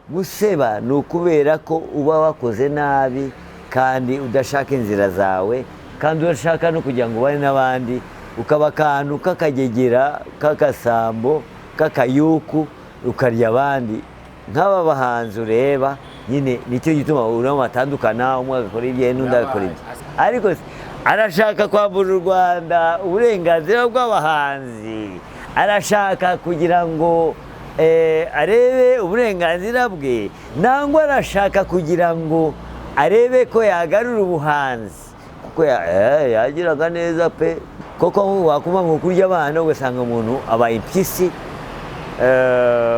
Guseba ni ukubera ko uba wakoze nabi kandi udashaka inzira zawe, kandi udashaka no kugira ngo ubane n'abandi, ukaba akantu k'akagegera, k'agasambo, k'akayuku, ukarya abandi. Nk'aba bahanzi ureba nyine, nicyo gituma urabona batandukana, umwe agakora ibye n'undi agakora ibye. Ariko arashaka kwambura u Rwanda uburenganzira bw'abahanzi, arashaka kugira ngo arebe uburenganzira bwe, nangwa arashaka kugira ngo arebe ko yagarura ubuhanzi, kuko yagiraga neza pe. Koko wakuma ngo kurya abana, ugasanga umuntu abaye impyisi.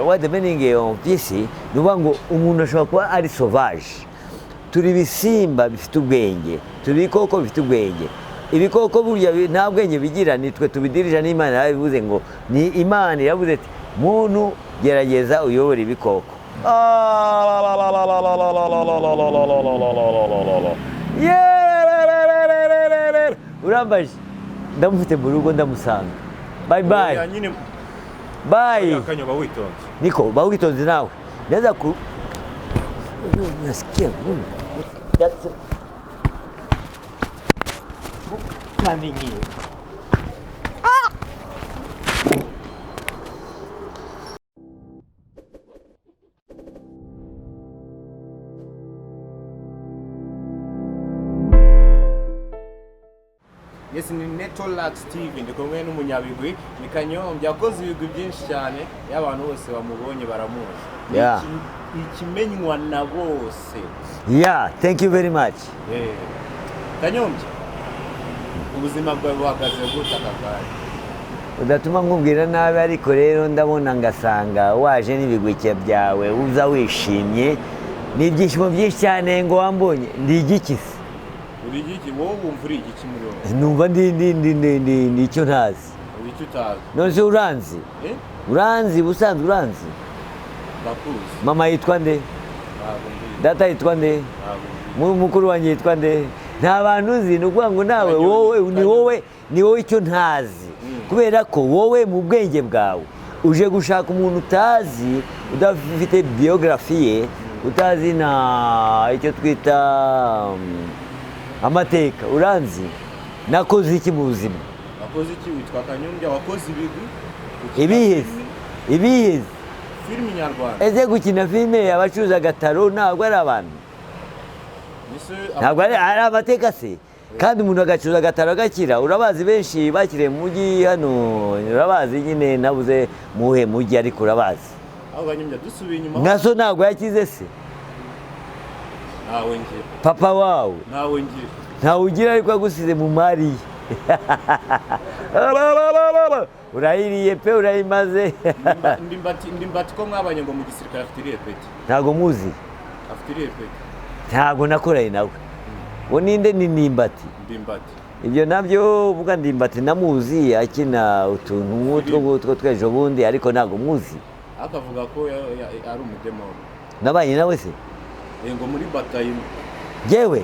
What the meaning of impyisi? Ni ukuvuga ngo umuntu ashobora kuba ari sauvage. Turi ibisimba bifite ubwenge, turi ibikoko bifite ubwenge. Ibikoko burya nta bwenge bigira, nitwe tubidirija. N'Imana yarabivuze ngo ni Imana iravuze ati: "Muntu, gerageza uyobore ibikoko." Urambaje, ndamufite mu rugo, ndamusanga. Bye bye. Oya, nyine. Bye. Akanyo, ba witonze. Niko, ba witonze nawe neza ku nasikia. That's coming in. Yes, ni Netolax TV, ndi kumwe n'umunyabigwi, ni Kanyombya, yakoze ibigwi byinshi cyane, iyo abantu bose bamubonye baramuzi. Ni ikimenywa na bose. Yeah, thank you very much. Kanyombya, ubuzima bwawe buhagaze gute aka kanya? Udatuma nkubwira nabi, ariko rero ndabona ngasanga waje n'ibigwike byawe, uza wishimye, ni ibyishimo byinshi cyane ngo wambonye. Ndi igiki se? Uri igiki? Wowe wumva uri igiki muri wowe? Numva ndi icyo ntazi. Uri icyo utazi. None se uranzi? Eh? Uranzi? Ubusanzwe uranzi? Ndakuzi. Mama yitwa nde? Ntabwo mbizi. Data yitwa nde? Ntabwo mbizi. Mukuru wanjye yitwa nde? Nta bantu uzi. Ni ukuvuga ngo nawe Kanyombya, wowe ni Kanyombya. wowe, ni wowe icyo ntazi, kubera ko wowe mu bwenge bwawe uje gushaka umuntu utazi, udafite biography ye, utazi na icyo twita amateka. Uranzi? Nakoze iki mu buzima? Wakoze iki? Witwa Kanyombya, wakoze ibigwi, ukina Ibihe? filimi. Ibihe? Filimi nyarwanda. Ese gukina filime, abacuruza agataro ntabwo ari abantu? Ese Ntabwo ari amateka se? Kandi umuntu agacuruza agataro agakira, urabazi benshi bakiriye mu mujyi hano, urabazi nyine, nabuze muhe mujyi, ariko urabazi. Aho Kanyombya, dusubiye inyuma. Nka so ntabwo yakize se? Ntawe ngira. Papa wawe? Ntawe ngira. Ntawe ugira, ariko yagusize mu mari ye. Urayiriye pe, urayimaze. Ndimbati ko mwabanye ngo mu gisirikare, afite irihe peti? Ntabwo muzi. Afite irihe peti? Ntabwo nakoranye nawe. Uwo ninde? Ni Ndimbati? Ndimbati. Ibyo nabyo uvuga, Ndimbati namuzi akina utuntu nk'utwo ngutwo tw'ejo bundi, ariko ntabwo muzi. Akavuga ko ari umudemoni. Nabanye nawe se? Ngo muri batayo. Njyewe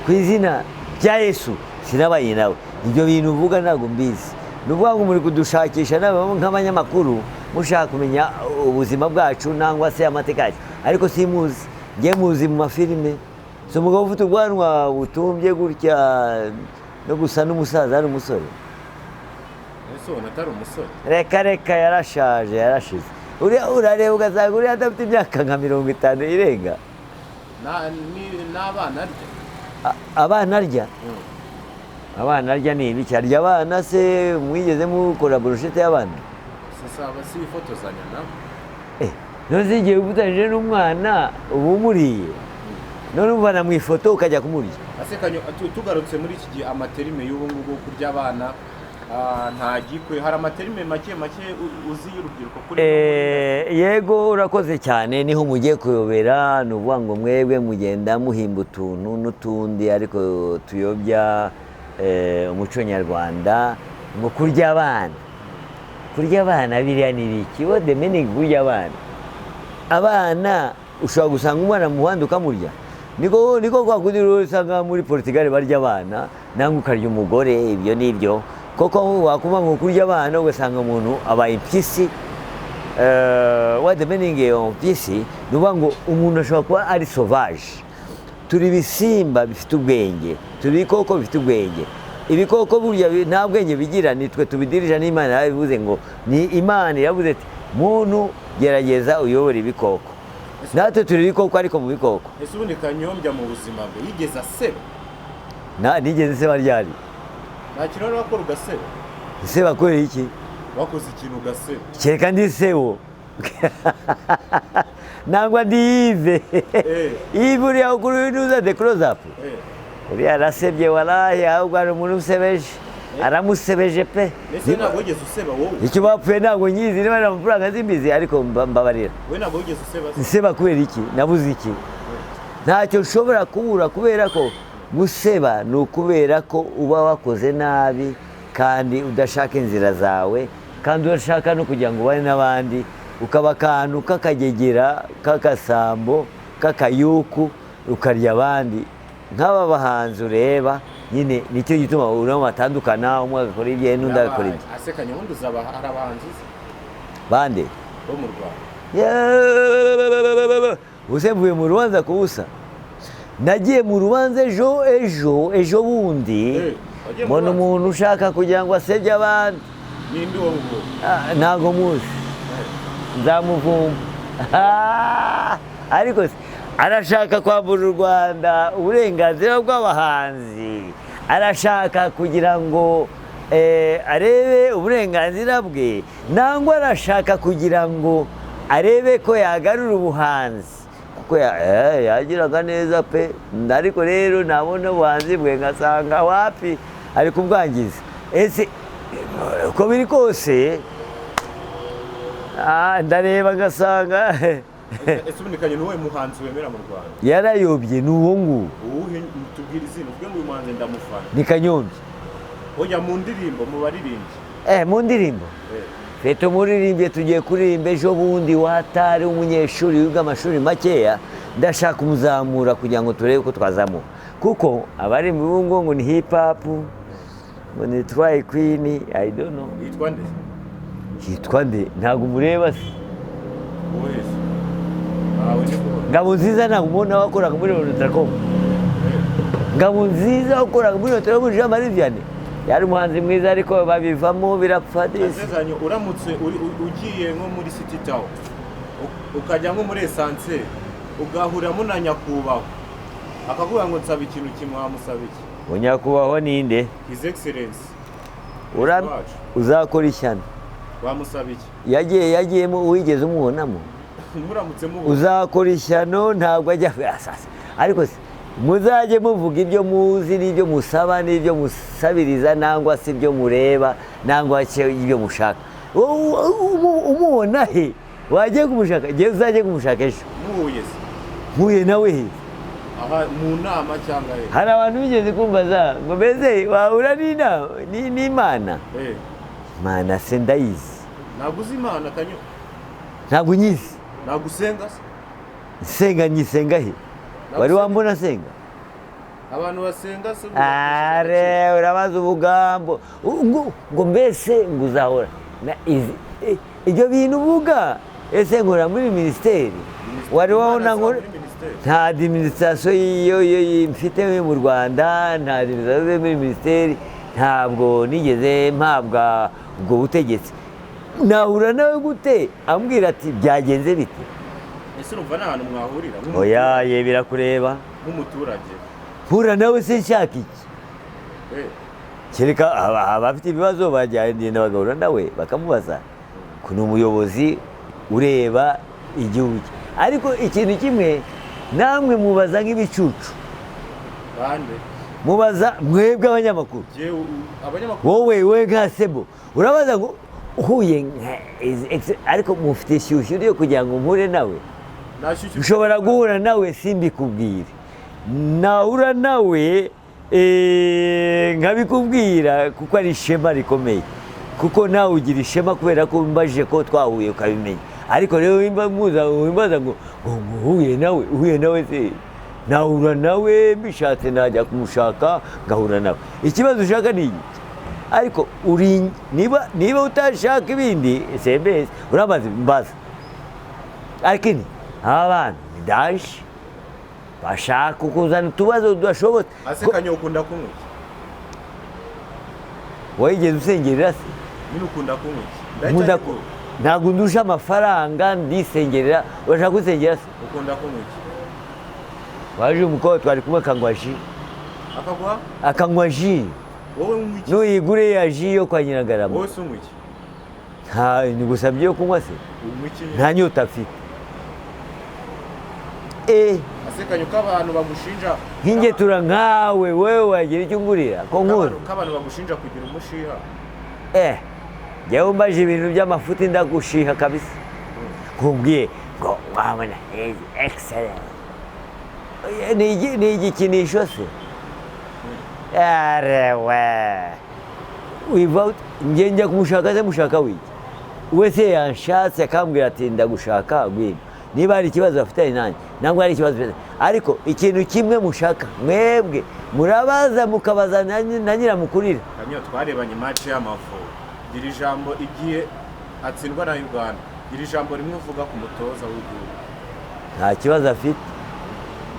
ku izina rya Yesu sinabaye nawe. Ibyo bintu uvuga ntabwo mbizi. Ni ukuvuga ngo muri kudushakisha nawe nk'abanyamakuru, mushaka kumenya ubuzima bwacu nangwa se amateka yacu, ariko simuzi. Njye muzi mu mafilime. Si umugabo ufite ubwanwa butumbye gutya no gusa n'umusaza, ari umusore? Ese ubona atari umusore? Reka reka, yarashaje, yarashize. Uriya urareba ugasanga uriya adafite imyaka nka 50 irenga. N'abana arya. Abana arya? Abana arya ni ibiki? Arya abana se? Mwigeze mukora burushete y'abana? Sisaba sifotozanya nabo. None se igihe ufatanyije n'umwana uba umuriye? None umuvana mu ifoto ukajya kumurya? Ase Kanyo, tugarutse muri iki gihe, amaterime y'ubu ngubu, kurya abana, nta gikwe, hari amaterime make make uzi y'urubyiruko kuri Yego, urakoze cyane. Niho mugiye kuyobera. Ni ukuvuga ngo mwebwe mugenda muhimba utuntu n'utundi, ariko tuyobya umuco nyarwanda, ngo kurya abana, kurya abana biriya ni ibiki? What the meaning kurya abana? Abana, ushobora gusanga umwana mu muhanda ukamurya. Niko kwa kundi rero usanga muri Portugal barya abana, nangwa ukarya umugore. Ibyo n'ibyo koko wakuma ngo kurya abana, ugasanga umuntu abaye impyisi. What the meaning of this? Ni ukuvuga ngo umuntu ashobora kuba ari sauvage. Turi ibisimba bifite ubwenge, turi ibikoko bifite ubwenge. Ibikoko burya nta bwenge bigira, nitwe tubidirija. N'Imana yarabivuze ngo ni Imana iravuze ati: "Muntu, gerageza uyobore ibikoko." Natwe turi ibikoko, ariko mu bikoko. Ese ubundi Kanyombya mu buzima bwe yigeze aseba? Nigeze nseba ryari? Nta kintu wari wakora ugaseba? Nseba kubera iki? Wakoze ikintu ugaseba. Kereka ndi sewo nangwa ndi Yves. Yves uriya kuri nuza The Close Up. Uriya arasebye walahi, ahubwo hari umuntu usebeje, aramusebeje pe. Ese ntabwo wigeze useba wowe? Icyo bapfuye ntabwo nyizi, niba ari amafaranga simbizi, ariko mbabarira. We ntabwo wigeze useba se? Nseba kubera iki? Nabuze iki? Ntacyo nshobora kubura, kubera ko guseba ni ukubera ko uba wakoze nabi kandi udashaka inzira zawe, kandi udashaka no kugira ngo ubane n'abandi, ukaba akantu k'akagegera, k'agasambo, k'akayuku, ukarya abandi. Nk'aba bahanzi ureba nyine, nicyo gituma urabona batandukana, umwe agakora ibye n'undi agakora ibye. Ase Kanyombya, uzaba hari abahanzi uzi Bande? bo mu Rwanda? Ubuse mvuye mu rubanza ku busa? Nagiye mu rubanza ejo bundi. Wagiye mu Mbona rubanza? umuntu ushaka kugira ngo asebye abandi. Ninde uwo nguwo? Ah, ntabwo muzi, nzamuvumba. Ah, ariko se, arashaka kwambura u Rwanda uburenganzira bw'abahanzi, arashaka kugira ngo arebe uburenganzira bwe, nangwa arashaka kugira ngo arebe ko yagarura ubuhanzi, kuko yagiraga neza pe. Ariko rero nabona ubuhanzi bwe ngasanga wapi, ari kubwangiza. Ese uko biri kose, ndareba ngasanga Ese ubundi Kanyo, ni uwuhe muhanzi wemera mu Rwanda? Yarayobye, ni uwo nguwo. Uwuhe? Tubwire izina, uvuge ngo uyu muhanzi ndamufana. Ni Kanyombya. Oya, mu ndirimbo, mu baririmbyi. Mu ndirimbo? Fete umuririmbyi tugiye kuririmba ejo bundi, watari umunyeshuri wiga amashuri makeya, ndashaka kumuzamura kugira ngo turebe ko twazamuka, kuko abari mu bihugu ngo ni hip hop, ngo ni try queen, I don't know. Yitwa nde? Yitwa nde? Ntabwo umureba se? Uwuhe se? Ntawe ndi kubona. Ngabo Nziza, ntabwo umubona wakoraga muri Onatracom? Ngabo Nziza wakoraga muri Onatracom, Jean Marie Vianney, yari umuhanzi mwiza, ariko babivamo birapfa disi. Asezanye, uramutse ugiye nko muri City Tower, ukajya nko muri ascenseur, ugahuriramo na nyakubahwa, akavuga ngo nsaba ikintu kimwe, wamusaba iki? Nyakubahwa ninde? His Excellence wacu. Uzakora ishyano. Wamusaba iki? Yagiye, yagiyemo, wigeze umubonamo? Muramutse mubona. Uzakora ishyano, ntabwo ajya asasa. Ariko se muzajye muvuga ibyo muzi n'ibyo musaba n'ibyo musabiriza, nangwa se ibyo mureba, nangwa se ibyo mushaka. Umubona he? Wagiye kumushaka? Njyewe uzajye kumushaka ejo. Muhuye se? Mpuye nawe he? Aha mu nama cyangwa he? Hari abantu bigeze kumbaza ngo mbese wahura n'inama n'Imana? Imana se ndayizi? Ntabwo uzi Imana, Kanyo? Ntabwo nyizi. Ntabwo usenga se? Nsenga? Nyisenga he? Wari wambona senga? Abantu basenga se? Are urabaza ubugambo ngo mbese ngo uzahora na ibyo bintu uvuga. Ese nkora muri minisiteri? Wari wabona Imana nkora? muri minisiteri? Nta administration iyo mfite mu Rwanda, nta administration muri minisiteri, ntabwo nigeze mpabwa ubwo butegetsi. Nahura nawe gute ambwira ati byagenze bite? Ese urumva nta hantu mwahurira Oya ye, birakureba. nk'umuturage? Mpura nawe se nshaka iki? Kereka abafite ibibazo bagenda bagahura nawe bakamubaza ko ni umuyobozi ureba igihugu cye. Ariko ikintu kimwe, namwe mubaza nk'ibicucu. Bande? Mubaza mwebwe abanyamakuru. Jewe abanyamakuru? Wowe, we nka Sebo, urabaza ngo uhuye ariko mufite ishyushyu ryo kugira ngo mpure nawe. Nashyushyu. Ushobora guhura nawe simbikubwire, nahura nawe nkabikubwira, kuko ari ishema rikomeye, kuko nawe ugira ishema kubera ko umbajije ko twahuye ukabimenya. Ariko rero wimbaza ngo uhuye nawe, uhuye nawe se, nahura nawe mbishatse, najya kumushaka ngahura nawe. Ikibazo ushaka ni iki? Ariko uri niba utashaka ibindi sembezi uramaze mbaza. Ariko aba bantu ni daje bashaka kuzana utubazo tudashobotse. Ase Kanyo, ukunda kunywa iki? Wigeze usengerera se? Nyine ukunda kunywa iki? Nkunda ntabwo ndusha amafaranga, ndisengerera. Urashaka gusengera se? Ukunda kunywa iki? Waje umukobwa twari kumwe akanywa jus. Akaguha? Akanywa jus. Wowe unywa iki? Nuyigure ya jus yo kwa Nyiragarama. Wowe se unywa iki? Nta nigusabye yo kunywa se? Unywa iki? Nta nyota afite. Ase Kanyo, ko abantu bagushinja Nk'ingetura nkawe, wewe wagira icyo ungurira ko nkuru? Ko abantu bagushinja kugira umushiha. Jyewe umbaje ibintu by'amafuti ndagushiha kabisa. Nkubwiye ngo wabona excellent. Ni igikinisho se? Arewe. Without njye njya kumushaka se, mushaka wiki? Wese yanshatse akambwira ati ndagushaka ngwino. Niba hari ikibazo bafitanye nanjye, nangwa hari ikibazo bafitanye. Ariko ikintu kimwe mushaka mwebwe murabaza mukabaza na nyiramukurira. Kanyo, twarebanye match y'Amavubi. Gira ijambo igihe atsindwa na Uganda. Gira ijambo rimwe uvuga ku mutoza w'igihugu. Nta kibazo afite.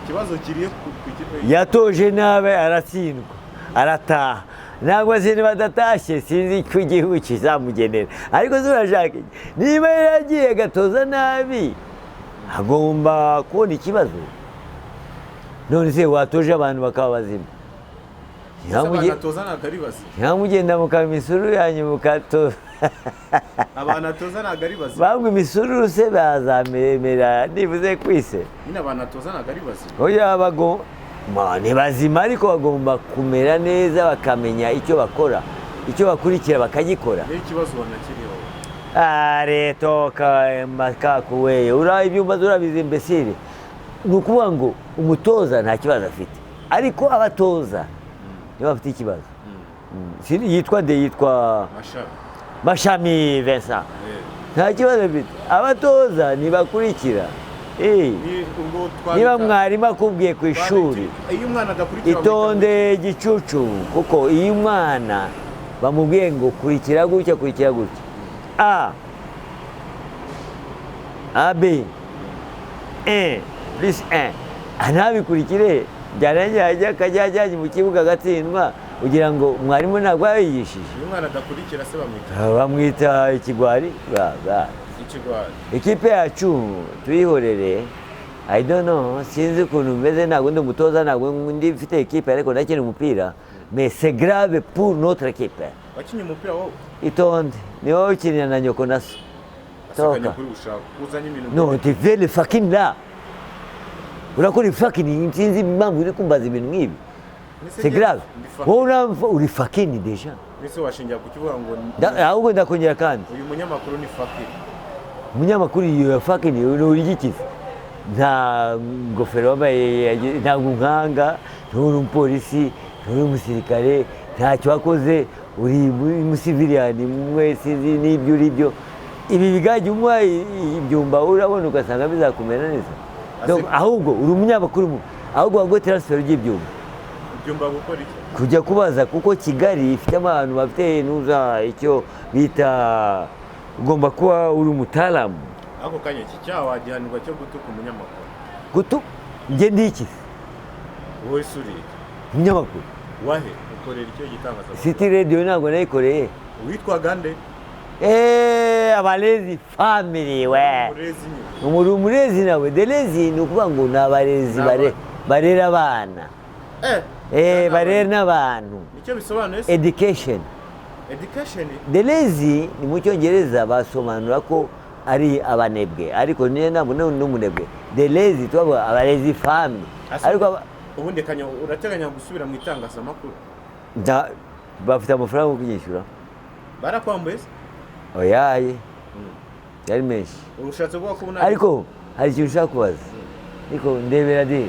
Ikibazo kiriye ku ikipe. Yatoje nabi aratsindwa arataha, ntabwo se niba adatashye sinzi ko igihugu kizamugenera, ariko se urashaka iki? Niba yaragiye agatoza nabi agomba kubona ikibazo. None se watoje abantu bakaba bazima? Ese abantu atoza ntabwo ari bazima? Ntimugenda mukaba imisururu yanyu mukatoza. Abantu atoza ntabwo ari bazima. Banywa imisururu se bazamemera nibuze kwise. Nyine abantu atoza ntabwo ari bazima. Oya, ni bazima ariko bagomba kumera neza, bakamenya icyo bakora, icyo bakurikira bakagikora. Niyo ikibazo ubona kiriho. Are toka makakuwe ura ibyumba urabizi imbesire. Ni ukuvuga ngo umutoza nta kibazo afite, ariko abatoza nibo bafite ikibazo. Yitwa nde? Yitwa Mashami Vincent. Nta kibazo afite, abatoza ntibakurikira. Niba mwarimu akubwiye ku ishuri itonde gicucu, kuko iyo umwana bamubwiye ngo kurikira gutya kurikira gutya, A A B 1 plus 1 ntabikurikire, byarangira akajya ajyanye mu kibuga agatsindwa, ugira ngo mwarimu ntabwo yabigishije. Iyo umwana adakurikira se bamwita ikigwari. Ikipe yacu tuyihorere. I don't know, sinzi ukuntu meze, ntabwo ndi umutoza, ntabwo ndi mfite ekipe, ariko ndakina umupira. Mais c'est grave pour notre équipe. Wakinye umupira wowe? Itonde, ni wowe ukinira na nyoko na so. Toka. No, tu fais le fucking là. Urakora fucking, sinzi impamvu uri kumbaza ibintu nk'ibi. C'est grave. Wowe uri fucking déjà. Ese washingira kukivuga ngo ahubwo ndakongera kandi. Uyu munyamakuru ni fucking. Umunyamakuru iyo fucking uri gikize. Nta ngofero wambaye, ntabwo nkanga, nturi umupolisi, nturi umusirikare, ntacyo wakoze, uri umusiviliyani mwe sinzi n'ibyo uri byo. Ibi bigajya unywa ibyumba urabona ugasanga bizakumera neza. Ahubwo uri umunyamakuru, ahubwo wago transfer ry'ibyumba. Ibyumba gukora iki? Kujya kubaza kuko Kigali ifite abantu bafite nuza icyo bita ugomba kuba uri umutalamu. Ako kanya iki cyaha wagihanirwa cyo gutuka umunyamakuru. Gutu? Nge ndi iki? Wowe se uri iki? Umunyamakuru. Wahe? Ukorera icyo gitangazamakuru? City Radio ntabwo nayikoreye. Witwaga nde? Abarezi family we. Umurezi nyine. Umurezi nawe, derezi ni ukuvuga ngo ni abarezi barera abana. Barera n'abantu. Nicyo bisobanuye se? Education. Education? Derezi ni mu Cyongereza basobanura ko ari abanebwe, ariko niyo ntabwo n'umunebwe. Derezi tubavuga abarezi family. Ariko ubundi Kanyo urateganya gusubira mu itangazamakuru? Bafite amafaranga yo kunyishyura. Barakwambuye se? Oyaye. Yari menshi. Urushatse kuvuga ko ubona. Ariko hari ikintu ushaka kubaza. Ariko ndebera de.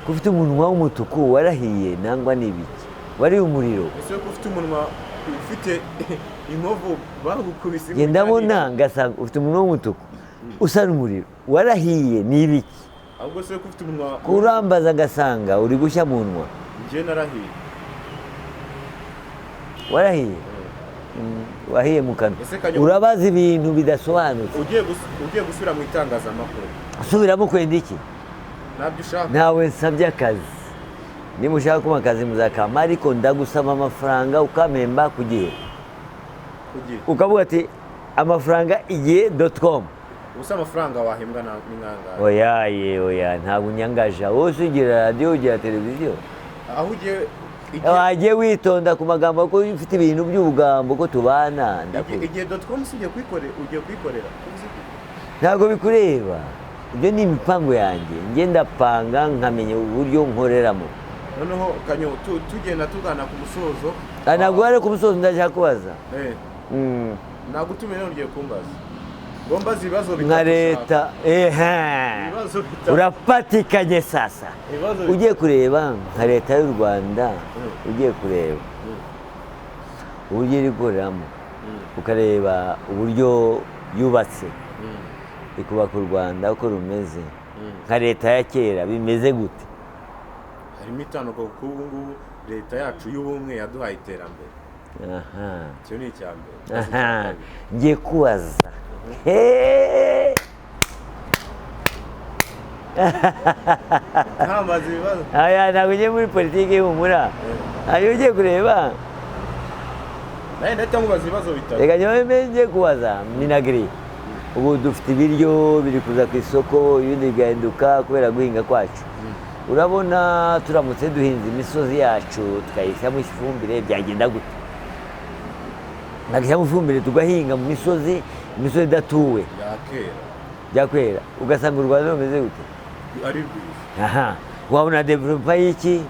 Ko ufite umunwa w'umutuku warahiye nangwa n'ibiki? Wari umuriro. Ese ko ufite umunwa ufite inkovu bagukubise? Nge ndabona ngasanga ufite umunwa w'umutuku usa n'umuriro. Warahiye n'ibiki? Ahubwo se ko ufite umunwa kurambaza ngasanga uri gushya mu nwa. Nge narahiye. Warahiye. Wahiye mu kanwa. Ese Kanyo- Urabaza ibintu bidasobanutse. Ugiye gusubira mu itangazamakuru? Subiramo kwenda iki? Ntabyo ushaka. Ntawe nsabye akazi. Niba ushaka kumpa akazi muzakama, ariko ndagusaba amafaranga ukampemba ku gihe. Kugira Ukavuga ati amafaranga igihe.com. Ubusa amafaranga wahembwa ni nkangahe? Oya ye, oya, ntabwo unyangaja. Wowe ugira radiyo, ugira televiziyo. Aho ugiye igihe Wagiye witonda ku magambo, ko ufite ibintu by'ubugambo ko tubana. Igihe.com si ugiye kuyikorera, ugiye kuyikorera? Ntabwo bikureba ibyo, ni imipango yanjye. Njye ndapanga nkamenya uburyo nkoreramo. Noneho Kanyo, tugenda tugana ku musozo. Ah, ntabwo wari ku musozo, ndashaka kubaza. Nagutumiye none ugiye kumbaza ngo mbaze ibibazo bitatu Nka ushaka. leta, ehe. Ibibazo bitatu. Urafatikanye sasa. Ibibazo bitatu. Ugiye kureba nka leta y'u Rwanda, ugiye kureba uburyo iri gukoreramo, ukareba uburyo yubatse, ikubaka u Rwanda uko rumeze nka leta ya kera, bimeze gute? Harimo itandukaniro kuko ubu ngubu leta yacu y'ubumwe yaduhaye iterambere. Icyo ni icya mbere. Icya kabiri. Ngiye kubaza. Heee! Ntambaza ibibazo. Aya, ntabwo ugiye muri politiki y'ihumura. Ayo, ugiye kureba. Nawe ndahita nkubaza ibibazo bitatu. Reka njyewe ngiye kubaza MINAGRI. Ubu dufite ibiryo biri kuza ku isoko, ibindi bigahinduka kubera guhinga kwacu. Urabona turamutse duhinze imisozi yacu tukayishyiramo ifumbire byagenda gute? Tugashyiramo ifumbire tugahinga mu misozi, imisozi idatuwe. Yakera. Byakwera, ugasanga u Rwanda rumeze gute? Ari rwiza. Aha wabona développement y'iki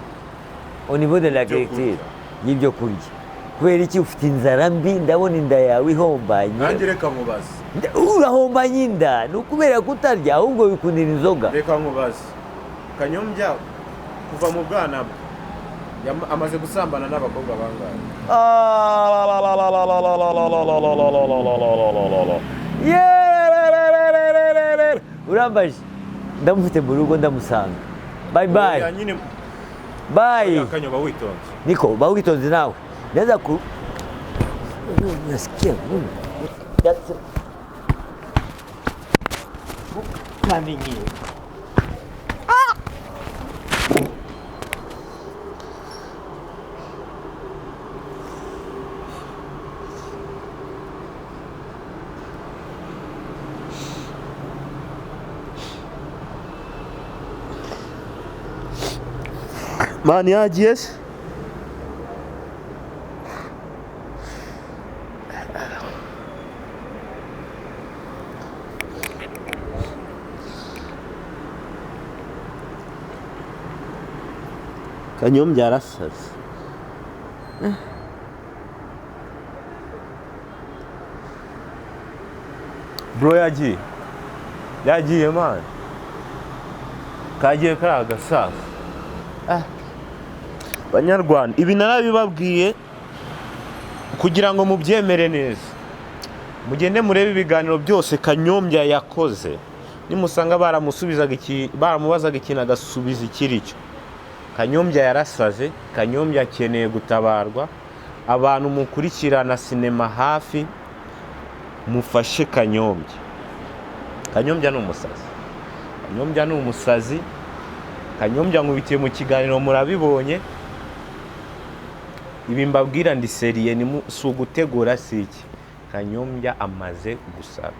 au niveau de l'agriculture, y'ibyo kurya. Kubera iki? Ufite inzara mbi, ndabona inda yawe ihombanye. Nanjye reka nkubaze. Urahombanye inda, ni ukubera kutarya, ahubwo wikundira inzoga. Reka nkubaze, Kanyombya kuva mu bwana bwe amaze gusambana n'abakobwa bangahe? Yeee! Urambaje, ndamufite mu rugo, ndamusanga. Bye bye. Oya, nyine. Bye. Oya, Kanyoba, witonze. Niko ba witonze nawe, ndaza ku nasikia. That's kamenye. Man, yagiye se? Kanyombya yarasaze. Bro, yagiye, yagiye man, kagiye kari agasaza. Banyarwanda, ibi narabibabwiye kugira ngo mubyemere neza. Mugende murebe ibiganiro byose Kanyombya yakoze, nimusanga baramusubizaga iki, baramubazaga ikintu agasubiza ikiri cyo. Kanyombya yarasaze. Kanyombya akeneye gutabarwa. Abantu mukurikirana sinema hafi, mufashe Kanyombya. Kanyombya ni umusazi, Kanyombya ni umusazi. Kanyombya nkubitiye mu kiganiro, murabibonye. Ibi mbabwira ndi sérieux, ni si ugutegura, si iki. Kanyombya amaze gusara.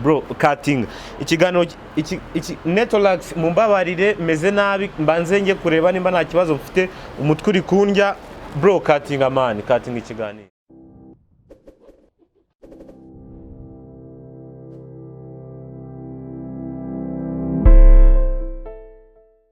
Bro, katinga ikiganiro iki Netolax. Mumbabarire, meze nabi, mbanze njye kureba nimba nta kibazo mfite, umutwe uri kundya. Bro, katinga man, katinga ikiganiro.